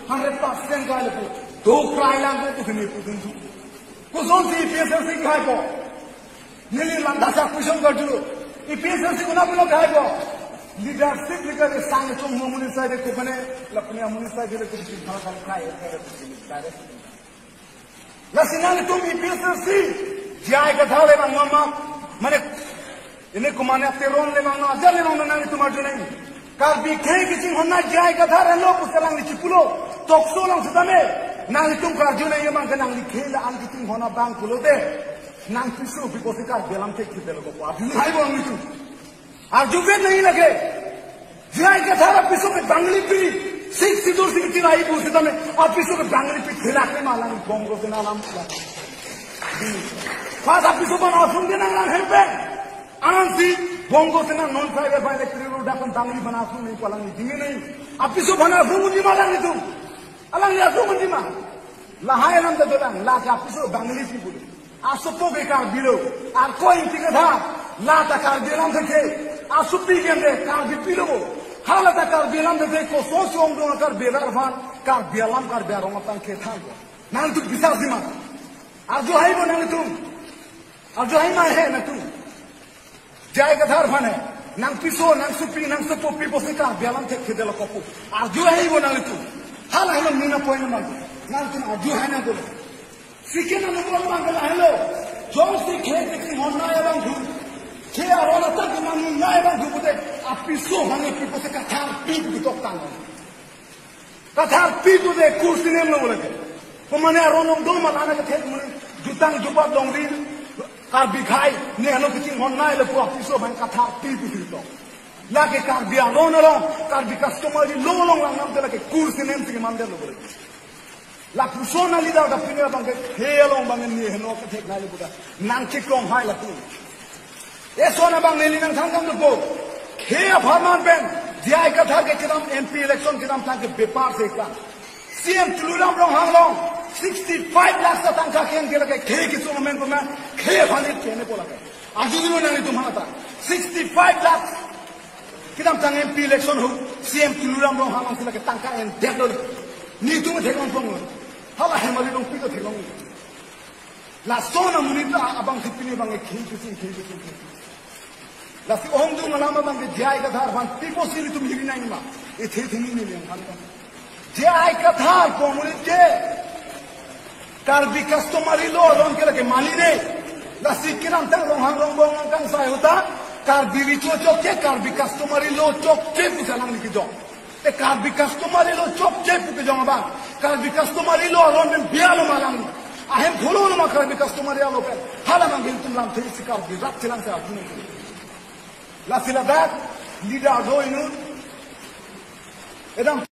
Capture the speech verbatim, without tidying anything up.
Hundred percent kali pu. Do krai lang ko pu sini pu dunju. Kosonsi A P H L C kehaipo? Neli langdasa question karjulo. A P H L C konat pulo kehaipo? Leadership leader sang chong mo muni sai de ko bane, lapne muni sai de ko bikin khala khala kai, kai, kai, kai. Lasi nanglitum A P H L C, J I Kathar le bang mama, mane, ini kumane Teron le bang, ajar le bang nanglitum arjunai. Karbi khei kachinghon na J I Kathar henlo pusi alangli chipulo, talk show along setame. Nanglitum karjunai abang ke nangli khei la-an kachinghon abang pulote, nang piso pi pusi Karbi alam thekthedetlo ko pu arjunai bang nanglitum. Arjuvet nahi lake. J I Kathar apiso ke bangli pi, Sixth Schedule si ketirai pu setame, apiso ke bangli pi thilak le ma alang Bongo Sena alam. Pas apiso aphan asung ke nanglang hempe. Ansi Bongo Sena non-tribal bai electoral roll dak bangli aphan asung nangji pu alang ningje nangji. Apiso aphan asung unji ma alanglitum? Alangli asung unji ma? Lahai alam ta dolang, la ke apiso bangli pi pu. Asopo ke Karbi lo, ako Ingti Kathar, la ta Karbi alam thekthe, asopi ke ante Karbipi lo bo. Hala ta Karbi alam thekthe, kosonsi ongdung Karbi arat aphan, Karbi alam Karbi arong aphan kethan bo. Nangtum bisas ji ma? Arjuhai bo nangtum? Arjuhai ma he nangtum? J I Kathar aphan he, nang piso, nang sopi, nang sopo pi pusi Karbi alam thekthedetlo ko pu arjuhai bo nangtum? Hala hala mina point ma, nangtum arjuhai nang ko. Second number abang ke lahelo. Jongsi khei kachinghon nai abang thu, khei aron atak ke nang nai abang thu pute, apiso aphan ke pi pusi Kathar pi pu toktan. Kathar pi pu de kursi nemlo lake. Komane aron ongdung ma la-an kethek muni, jutang jubat longri, Karbi khei, ne ano kachinghon nai le pu apiso aphan Kathar pi pusi tok. Lake Karbi aron along, Karbi customary law along lang namte lake kursi nemsi kemandetlo lake. Lapuson a leader ta pini abang ke khei along abang ne heno kethek nai le pu ta nangchekronghai lapu. Eson abang neli nangthan kangdunpo. Khei apharman pen J I Kathar ke kedam M P election kedamtang ke bepar si ka. C M Tuliram Ronghang along sixty-five lakhs atangka ke-en ke lake khei kesung amen puna khei aphan ke-en po lake. Arjudunlo nanglitum aphan ta. Sixty-five lakhs. Kedamtang M P election ahut C M Tuliram Ronghang along si lake tangka endetlo. Netum theklong ponglo. Hala Hemali Longpi ta theklong. Lason amonit abang si pini abang khei kachinghon, khei kachinghon. Lasi ongdung alam abang ke J I Kathar aphan pi pusi ilitum hiri nangji ma? Ethe thini ni leng aphan. J I Kathar pu amonit ke Karbi customary law along ke lake mani de. Lasi kedamtang Ronghang Rongbong angkang sai ahut ta Karbi recho chokche, Karbi customary law chokche pusi alangli kejok. Te Karbi customary law chokche pu kejong abang, Karbi customary law along pen bialo ma alang? Ahem pholo lo ma Karbi customary law pen? Hala abang ke ilitum lamthe isi Karbi rat chelang si arjunang. Lasi ladak leader do inut. Edam